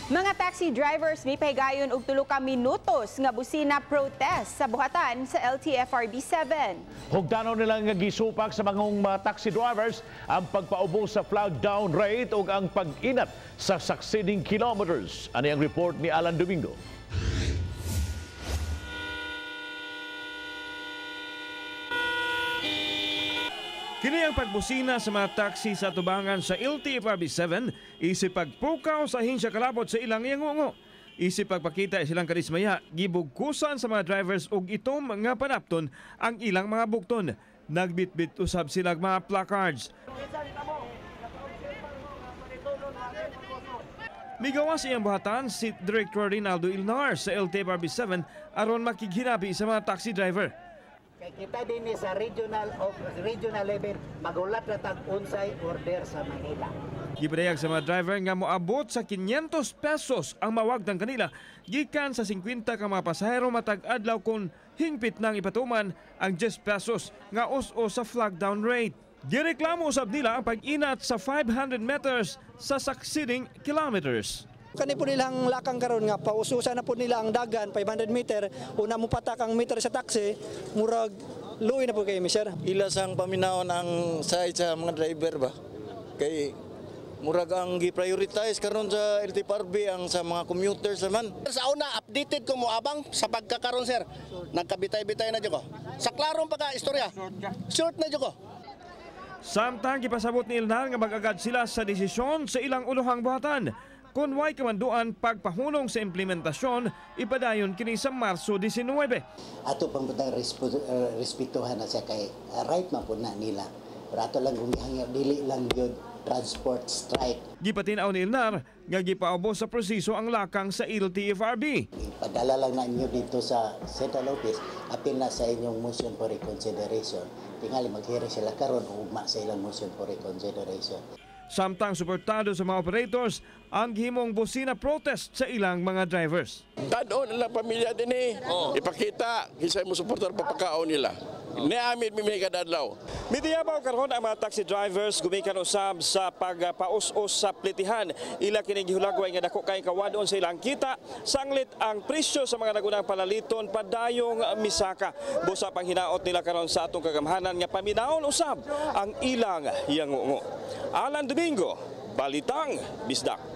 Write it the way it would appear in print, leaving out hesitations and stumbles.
Mga taxi drivers mipahigayon og tulo ka minutos nga busina protest sa buhatan sa LTFRB 7. Hugtanon nila nga gisupak sa mga taxi drivers ang pagpaubos sa flag down rate ug ang pag-inat sa succeeding kilometers. Ani ang report ni Alan Domingo. Kini ang pagbusina sa mga taxi sa tubangan sa LTFRB 7 isip pagpukaw sa ahensya kalabot sa ilang yangungo. Isip pagpakita silang karismaya, gibugkusan sa mga drivers og itom nga panapton ang ilang mga bukton. Nagbitbit usab silang mga placards. Migawas iyang buhatan si Director Rinaldo Ilnar sa LTFRB 7 aron makighinabi sa mga taxi driver. Kay kita din sa regional of regional level magulat na tag unsay order sa Manila. Gipadayag sa mga driver nga moabot sa 500 pesos ang mawagdang kanila gikan sa 50 ka mga pasahero matag adlaw kon hingpit nang ipatuman ang 10 pesos nga us-us sa flag down rate. Gireklamo usab nila ang pag-inat sa 500 meters sa succeeding kilometers. Kani po nilang lakang karon nga paususan na po nila ang dagan 500 meter, una mo patak ang meter sa taxi, murag luoy na po kay mi sir. Ila sang paminawon ang side sa mga driver ba? Kay murag ang gi-prioritize karon sa LTFRB ang sa mga commuters naman. Sa una updated ko mo abang sa pagkakaron sir. Nagkabitay-bitay na jud ko. Sa klarong pagka istorya. Short na jud ko. Samtang gipasabot ni Ilnar nga mag-agad sila sa desisyon sa ilang uluhang buhatan. Kung way kamanduan pagpahunong sa implementasyon, ipadayon kini sa Marso 19. Ato pang butang respetuhan na siya kay right man po na nila. Pero ato lang kung gihangyo, dili lang yun transport strike. Gipatin-aw ni Ilnar nga gipaubos sa proseso ang lakang sa LTFRB. Ipadala lang na inyo dito sa Central Office, apil na sa inyong motion for reconsideration. Tingali maghiri sila karon ugma sa ilang motion for reconsideration. Samtang suportado sa mga operators ang gihimong busina protest sa ilang mga drivers. Tadon ang pamilya din eh. Ipakita kinsa mo suportar papakaon nila. Niamit mi kada adlaw. Midiyabaw karon ang mga taxi drivers gumikan usab sa pagpaus-us sa plitihan. Ila kini gihulagway nga dako kay kawadon sa ilang kita sanglit ang presyo sa mga nagunang palaliton padayong misaka. Busa panghinaot nila karon sa atong kagamhanan nga paminawon usab ang ilang yangungo. Alan Domingo, Balitang Bisdak.